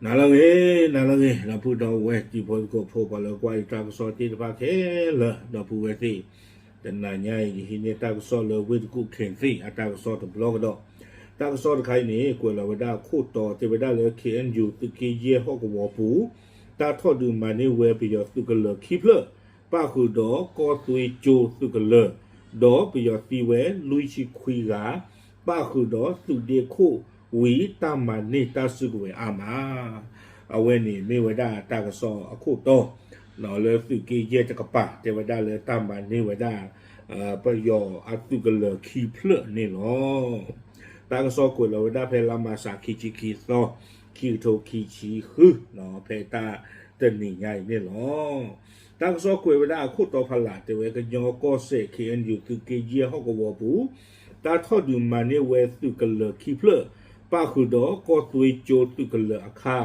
နၤလၢအဂ့ၤ, နၤလၢအဂ့ၤ, ဒီပုၢ်ဒီဝဲၢ်တံၤဖိသကိးဖိ ပှၤလၢကွၢ်ယတၢ်ကစီၣ်သ့ၣ်တဖၣ်ခဲလၢာ်, ဒီပုၢ်ဝဲၢ်သ့ၣ်, တနၤညါအံၤ ယဟံးန့ၢ်တၢ်ကစီၣ်လၢဝ့ၢ်တကူၣ်ခ့ၣ်သ့ၣ်အတၢ်ကစီၣ်တဘျီကဒီး, တၢ်ကစီၣ်တခါအံၤန့ၣ် ကွဲးလီၤဝဲဒၣ်အခိၣ်တီတဲဝဲဒၣ်လၢ ခ့ၣ်အဲၣ်ယူၣ် သုးက့ယဲၢ်ဟီၣ်ကဝီၤပူၤ တၢ်ထီၣ်ဒုးမၤန့ၢ်ဝဲပယီၤသုးကလၢၤခံဖျၢၣ်, ပၣ်ဃုာ်ဒီးကီၢ်သွ့ကၠိသုးကလၢၤ, ဒီးပယီၤသံဝဲလွံၢ်ဆံခွံဂၤ, ပၣ်ဃုာ်ဒီးသုးဒ့ခိၣ်ဝံၤ တၢ်မၤန့ၢ်တၢ်စုကဝဲၤအါမး. အဝဲန့ၣ်မ့ၢ်ဝဲဒၣ်တၢ်ကစီၣ်အခိၣ်တီ လၢသုးက့ယဲၢ်တကပၤ တဲဝဲဒၣ်လၢတၢ်မၤန့ၢ်ဝဲဒၣ် ပယီၤအသုးကလၢၤခံဖျၢၣ်န့ၣ်လီၤ. တၢ်ကစီၣ်ကွဲးလီၤဝဲဒၣ်ဖဲလါမၢ်ၡး ခံဆံခံသီ, ခံကထိခံဆံဃု, ဖဲတၢ်တနံၤညါအံၤန့ၣ်လီၤ. တၢ်ကစီၣ်ကွဲးဝဲဒၣ်အခိၣ်တီဖီလာ် တဲဝဲကညီကီၢ်စဲၣ် ခ့ၣ်အဲၣ်ယူၣ် သုးက့ယဲၢ်ဟီၣ်ကဝီၤပူၤ တၢ်ထီၣ်ဒုးမၤန့ၢ်ဝဲသုးကလၢၤခံဖျၢၣ်, ပၣ်ဃုာ်ဒီးကီၢ်သွ့ကၠိသုးကလၢၤအခါ,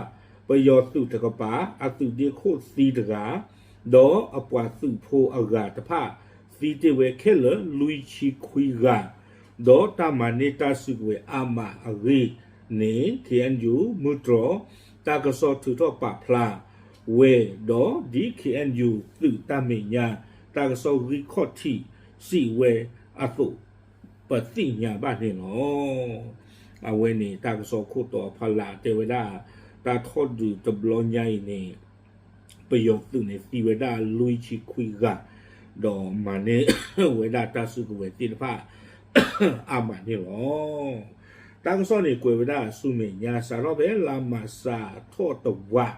ပယီၤသုးတကပၤ အသုးဒ့ခိၣ်သံတဂၤ, ဒီးအပှၤသုးဖိအဂၤတဖၣ် သံတ့ၢ်ဝဲခဲလၢာ်လွံၢ်ဆံခွံဂၤ, ဒီးတၢ်မၤန့ၢ်တၢ်စုကဝဲၤအါမးအဂ့ၢ်န့ၣ် ခ့ၣ်အဲၣ်ယူၣ် မုၢ်တြီၤ တၢ်ကစီၣ်ထုးထီၣ်ပာ်ဖျါဝဲ, ဒီးဒ် ခ့ၣ်အဲၣ်ယူၣ် သုးတၢ်မဲာ်ညါ တၢ်ကစီၣ်ဂံၢ်ခီၣ်ထံးစံးဝဲအသိး ပသ့ၣ်ညါဘၣ်န့ၣ်လီၤ. အဝဲန့ၣ်တၢ်ကစီၣ်ခိၣ်တီဖီလာ်တဲဝဲဒၣ် တၢ်ထီၣ်ဒုးတဘျီညါအံၤန့ၣ် ပယီၤသုးန့ၣ်သံဝဲဒၣ်လွံၢ်ဆံခွံဂၤ, ဒီးမၤန့ၢ်ဝဲဒၣ်တၢ်စုကဝဲၤသ့ၣ်တဖၣ် အါမးန့ၣ်လီၤ. တၢ်ကစီၣ်န့ၣ်ကွဲးဝဲဒၣ်ဆူမဲာ်ညါ စးထီၣ်ဖဲလါမၢ်ၡးထီၣ်တဝး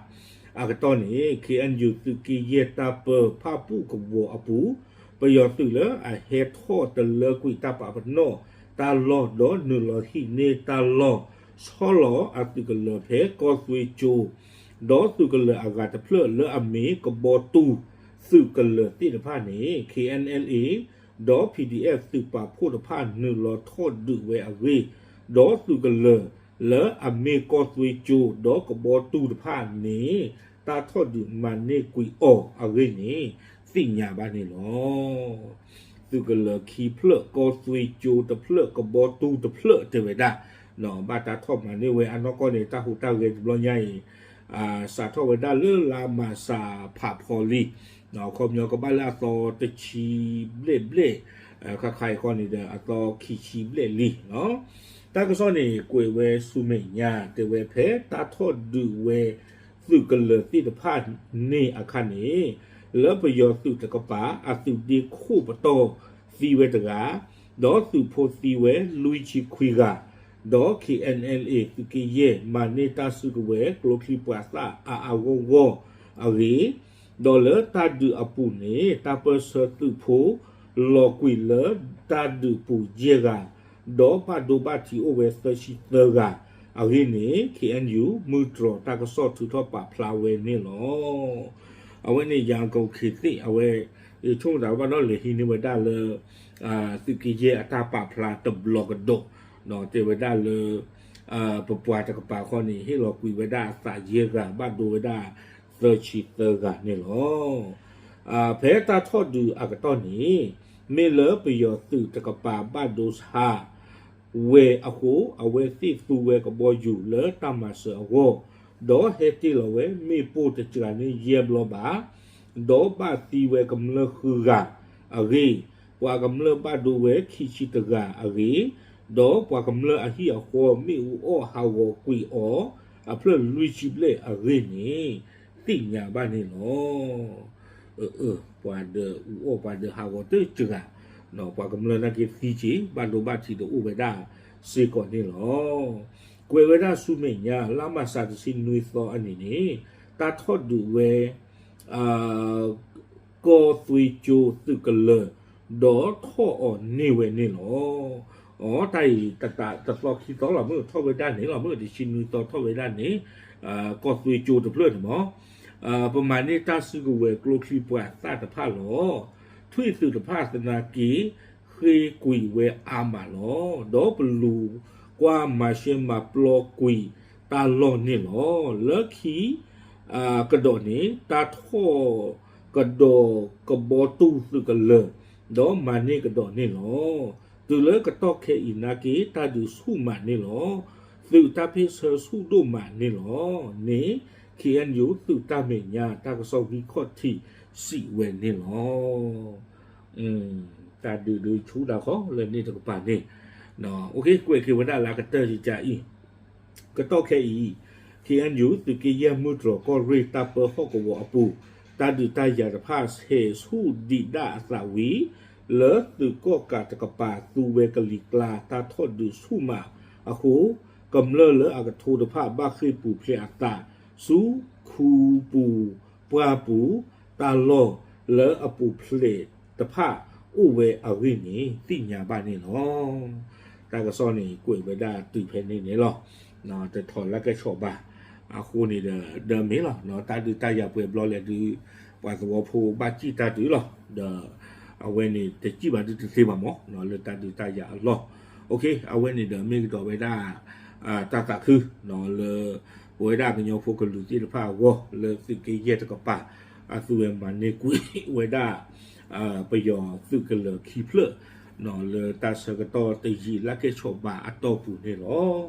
အကတီၢ်န့ၣ် ခ့ၣ်အဲၣ်ယူၣ် သုးက့ယဲၢ်တၢ်ပၢဖၣ်ပူၣ်ကဝီၤအပူၤ, ပယီၤသုးလၢအဟဲထီၣ်တလၢကွံာ်တၢ်ပာ်ပနီၣ်တၢ်လီၢ် ဒီးနုာ်လီၤဟံးန့ၢ်တၢ်လီၢ် ဆီလီၤအသုးကလၢၤဖဲကီၢ်သွ့ကၠိ ဒီးသုးကလၢၤအဂၤတဖျၢၣ်လၢအမ့ၢ်ကဘီတူၢ်သုးကလၢၤသ့ၣ်တဖၣ်န့ၣ် ခ့ၣ်အဲၣ်အဲၣ်လ်အ့ ဒီး ပီၣ်ဒံၣ်အဲၣ် သုးပာ်ဖှိၣ်တဖၣ် နုာ်လီၤထီၣ်ဒုးဝဲအဂ့ၢ်, ဒီးသုးကလၢၤလၢအမ့ၢ်ကီၢ်သွ့ကၠိ ဒီးကဘီတူၢ်တဖၣ်န့ၣ် တၢ်ထီၣ်ဒုးမၤန့ၢ်ကွံာ်အီၤအဂ့ၢ်န့ၣ် သ့ၣ်ညါဘၣ်န့ၣ်လီၤ. သုးကလၢၤခံဖျၢၣ် ကီၢ်သွ့ကၠိတဖျၢၣ် ကဘီတူၢ်တဖျၢၣ်တဲဝဲဒၣ်, ဘၣ်တၢ်ထီၣ်မၤန့ၢ်ဝဲအနီၢ်ကီၢ်န့ၣ် တၢ်ဟူးတၢ်ဂဲၤတဘျီညါအံၤ စးထီၣ်ဝဲဒၣ်လၢလါမၢ်ၡးဖးဖီလံ, ခီပညီကဘၣ်လၢအသီတဆံဘျဲၣ်ဘျဲၣ်, ခါခါအံၤဃီန့ၣ်ဒီး အသီခံဆံဘျဲၣ်လံ. တၢ်ကစီၣ်န့ၣ် ကွဲးဝဲဆူမဲာ်ညါ တဲဝဲဖဲတၢ်ထီၣ်ဒုးဝဲ သုးကလၢၤသ့ၣ်တဖၣ်န့ၣ်အခါန့ၣ် လၢပယီၤသုးတကပၤ အသုးဒ့ခိၣ်ပတီၢ်သံဝဲတဂၤ, ဒီးသုးဖိသံဝဲလွံၢ်ဆံခွံဂၤ, ဒီး ခ့ၣ်အဲၣ်အဲၣ်လ်အ့ သုးက့ယဲၢ် မၤန့ၢ်တၢ်စုကဝဲၤကျိချံမျိာ်သၣ်အါအါဂီၢ်ဂီၢ်အဂ့ၢ်, ဒီးလၢတၢ်ဒုးအပူၤန့ၣ် တၢ်ပၢၢ်ဆၢသုးဖိ လီၤကွံာ်လၢတၢ်ဒုးပူၤယဲၢ်ဂၤ, ဒီးဘၣ်ဒိဘၣ်ထံးအိၣ်ဝဲသၢဆံသၢဂၤအဂ့ၢ်န့ၣ် ခ့ၣ်အဲၣ်ယူၣ် မုၢ်တြီၤတၢ်ကစီၣ်ထုးထီၣ်ပာ်ဖျါဝဲန့ၣ်လီၤ. အဝဲန့ၣ် ယၤကိၣ်ခ့ၣ်သ့ၣ် အဝဲ ယဆိကမိၣ်သးဘၣ်ဒီးလဲၤဟံးန့ၢ်ဝဲဒၣ်လၢ သုးက့ယဲၢ်အတၢ်ပာ်ဖျါတဘျီကဒီး, တဲဝဲဒၣ်လၢ ပပှၤတကပၤဃီန့ၣ် ဟ့ၣ်လီၤကွံာ်ဝဲဒၣ်အသးယဲၢ်ဂၤ ဘၣ်ဒိဝဲဒၣ်သၢဆံသၢဂၤန့ၣ်လီၤ. ဖဲတၢ်ထီၣ်ဒုးအကတီၢ်န့ၣ် မ့ၢ်လၢပယီၤသုးတကပၤဘၣ်ဒိဆါဝဲအဃိ အဝဲသ့ၣ်သူဝဲကဘီယူၤလၢတၢ်မၤစၢၤအဂီၢ်, ဒီးဟဲတ့ၢ်လီၤဝဲမ့ၣ်ပိၢ်တစှၤန့ၢ်ယဲၢ်ဘျီဘၣ်, ဒီးဘၣ်သံဝဲကမျၢၢ်ဃုဂၤအဂ့ၢ်, ပှၤကမျၢၢ်ဘၣ်ဒိဝဲခံဆံတဂၤအဂ့ၢ်, ဒီးပှၤကမျၢၢ်အဟံၣ်အဃီမ့ၣ်အူအီၣ်ဟးဂီၤကွံာ်အီၤအဖျၢၣ်လွံၢ်ဆံဘျဲၣ်အဂ့ၢ်န့ၣ် သ့ၣ်ညါဘၣ်န့ၣ်လီၤ. ပှၤဒုးအူအီၣ်ပှၤဒုးဟးဂီၤတစှၤ, ပှၤကမျၢၢ်နာ်က့သံက့ၤ ဘၣ်ဒိဘၣ်ထံးတအိၣ်ဝဲဒၣ်စ့ၢ်ကီးန့ၣ်လီၤ. ကွဲးဝဲဒၣ်ဆူမဲာ်ညါ လါမၢ်ၡးတဆံနွံသီအနံၤန့ၣ် တၢ်ထီၣ်ဒုးဝဲ ကီၢ်သွ့ကၠိသုးကလၢၤ ဒီးထီၣ်အီၤန့ၢ်ဝဲန့ၣ်လီၤ. အတၢ်အံၤ တသီခံသီလီၤ မ့ၢ်ထီၣ်ဝဲဒၣ်န့ၣ်လီၤ မ့ၢ်တဆံနွံသီထီၣ်ဝဲဒၣ်န့ၣ် ကီၢ်သွ့ကၠိတဖျၢၣ်န့ၣ်မ့ၢ် ပမၤန့ၢ်တၢ်စုကဝဲၤကျိချံမျိာ်သၣ်တဖၣ်လီၤ. ထွံၣ်သုးတဖၣ်သနာ်က့ ဃ့ကွံာ်ဝဲအါမးလီၤ. ဒီးပလူၤကွၢ်မၤရှဲမၤပျီကွံာ်တၢ်လီၢ်န့ၣ်လီၤ. လၢခံ ကဒီးန့ၣ် တၢ်ထီၣ်ကဒီးကဘီတူၢ်သုးကလၢၤ ဒီးမၤန့ၢ်ကဒီးန့ၣ်လီၤ. တုၤလၢကတီၢ်ခဲအံၤနာ်က့ တၢ်ဒုးဆူၣ်မးန့ၣ်လီၤ. သုးတၢ်ပ့ၢ်ဆၢဆူၣ်ဒိၣ်မးန့ၣ်လီၤန့ၣ် ခ့ၣ်အဲၣ်ယူၣ် သုးတၢ်မဲာ်ညါ တၢ်ကစီၣ်ဂံၢ်ခီၣ်ထံးစံးဝဲန့ၣ်လီၤ. တၢ်ဒုးဒုးဆူၣ်ဒၣ်ခီလၢန့ၣ်တကပၤန့ၣ်, ကွဲးက့ၤဝဲဒၣ်လၢအကတၢၢ်ယကါအံၤ, ကတီၢ်ခဲအံၤ ခ့ၣ်အဲၣ်ယူၣ် သုးက့ယဲၢ်မုၢ်တြီၤကီၢ်ရ့ၣ် တၢ်ပၢဟီၣ်ကဝီၤအပူၤ တၢ်ဒုးတၢ်ယၤတဖၣ်ဆဲးဆူၣ်ဒံးဒၣ်အသးဝံၤ လၢသုးကီၣ်ကးတကပၤ သူဝဲကလံၤကျါ တၢ်ထီၣ်ဒုးဆူၣ်မးအဃိ ကမျၢၢ်လၢအကထိတဖၣ် ဘၣ်ဃ့ၢ်ပူၤဖျဲးအသး ဆူခူပူၤပှၢ်ပူၤ တၢ်လီၢ်လၢအပူၤဖျဲးတဖၣ်အိၣ်ဝဲအဂ့ၢ်န့ၣ် သ့ၣ်ညါဘၣ်န့ၣ်လီၤ. တၢ်ကစီၣ်န့ၣ် ကွဲးဝဲဒၣ်တုၤဖဲန့ၣ်န့ၣ်လီၤ. တထီၣ်လၢကဲဆီၣ်ဘၣ် အဃိန့ၣ်ဒီး ဒီးမ့ၢ်လီၤ တၢ်ဒုးတၢ်ယၤပှဲၤဘျီလဲၣ်ဒုး ပှၤသဝီဖိဘၣ်စံၣ်တၢ်တုၤလီၤ. ဒီးအဝဲန့ၣ်တစံၣ်ဘၣ်ဒုးတသ့ဘၣ်မး လၢတၢ်ဒုးတၢ်ယၤအလီၢ်. အဝဲန့ၣ်ဒီးမ့ၢ်ကဒီးဝဲဒၣ် တၢ်သးခု လၢ ပဝဲဒၣ်ကညီဖိကလုာ်သ့ၣ်တဖၣ်အဂီၢ် လၢသုးက့ယဲၢ်တကပၤ အသုဝဲမၤန့ၢ်ကွံာ်ဝဲဒၣ် ပယီၤသုးကလၢၤခံဖျၢၣ် လၢတၢ်ဆၢကတီၢ်တယံာ်လၢကဲဆီၣ်ဘၣ်အတီၢ်ပူၤန့ၣ်လီၤ.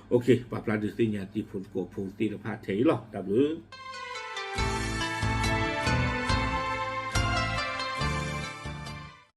ပာ်ဖျါဒုးသ့ၣ်ညါတံၤဖိသကိးဖိသ့ၣ်တဖၣ်ထဲအံၤလီၤ. တၢ်ဘျုး